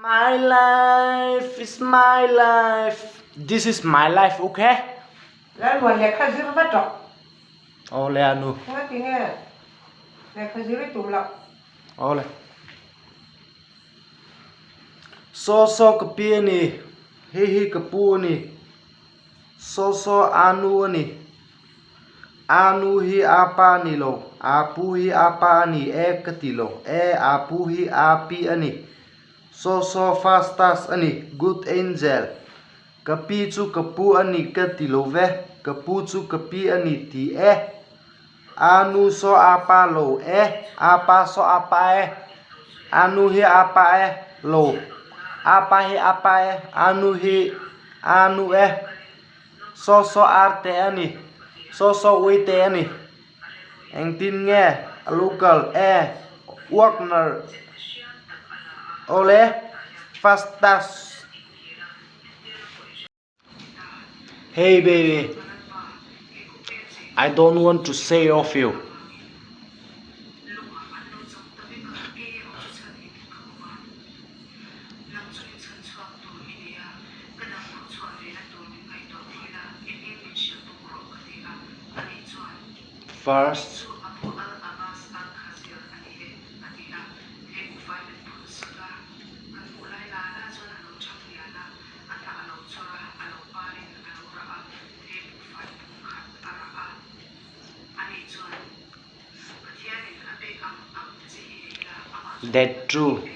My life is my life This is my life ok. Lalmuan lehkha zir vat rawh. Aw le a nu. Engati nge lehkha zir i tum loh? Aw le. Saw saw ka pi a ni, hei hi ka pu a ni. Saw saw a nu a ni. A nu hi a pa a ni lo, a pu hi a pa a ni e ka ti lo e, a pu hi a pi a ni. Saw saw fastas a ni, good angel. Ka pi chu ka pu a ni ka ti lo ve, ka pu chu ka pi a ni ti e. A nu saw a pa lo e, a pa saw a pa e, a nu hi a pa e lo, a pa hi a pa e, a nu hi a nu e. Saw saw ar te a ni, saw saw ui te a ni. Engtin nge a local e Wagner awle Fastas. Hey baby, I don't want to say of you. First. That true.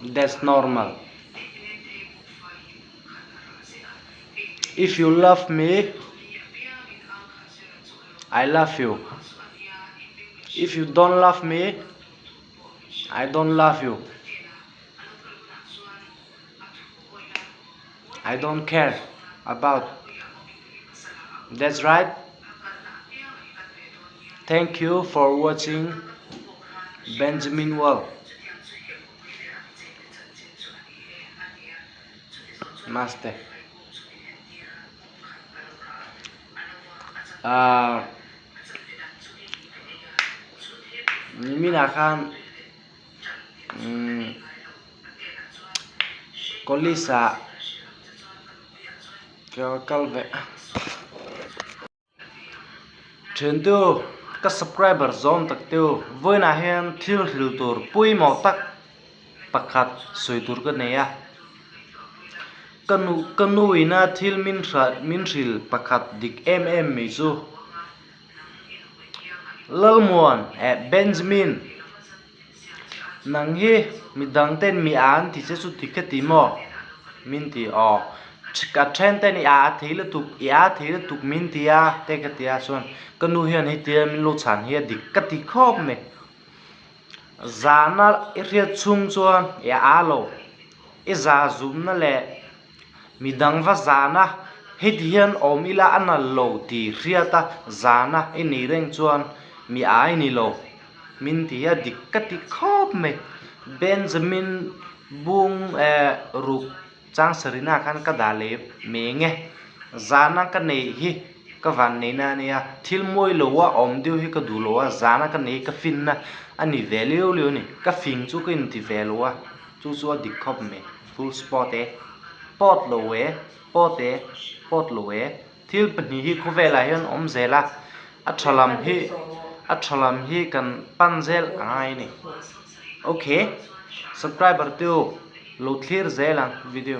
That's normal. If you love me, I love you. If you don't love me, I don't love you. I don't care about. That's right. Thank you for watching Benjamin Wall. Master. Uh, niminah khan umm college ah ka kal ve thiantu ka subscriber zawm tak te u vawiinah hian thil hril tur pawimawh tak pakhat sawi tur ka nei a ka nu ka nu ina thil min hra min hril pakhat dik em em mai chu Lalmuan eh Benjamin nang hi midang ten mi a an ti che chu ti ka ti maw min ti aw ka then ten i a thei lutuk i a thei lutuk min ti a te ka ti a chuan ka nu hian hetia min lo chhan hi a dik ka ti khawp mai. Zahna i hriat chhung chuan i a lo, i za zumna leh midang va zahna heti hian awm ila a nal lo ti hriata zahna i nei reng chuan mi a i ni lo min ti hi a dik ka ti khawp mai. Benjamin bung eh ruk Chang Serena khan ka dah leh meng e, zana ka neih hi ka van neihna a nia, thil mawi lo a awm deuh hi ka duh lo a, zana ka neih hi ka finna a ni ve liau liau a ni, ka fing chu ka inti ve lo a, chu chu a dik khawp mai, full spot e, pawt lo e, pawt e, pawt lo e, thil pahnih hi khawvelah hian awm zel a, a tha lam hi a tha lam hi kan pan zel a ngai a ni, ok subscriber te u. Lo thlir zel ang video.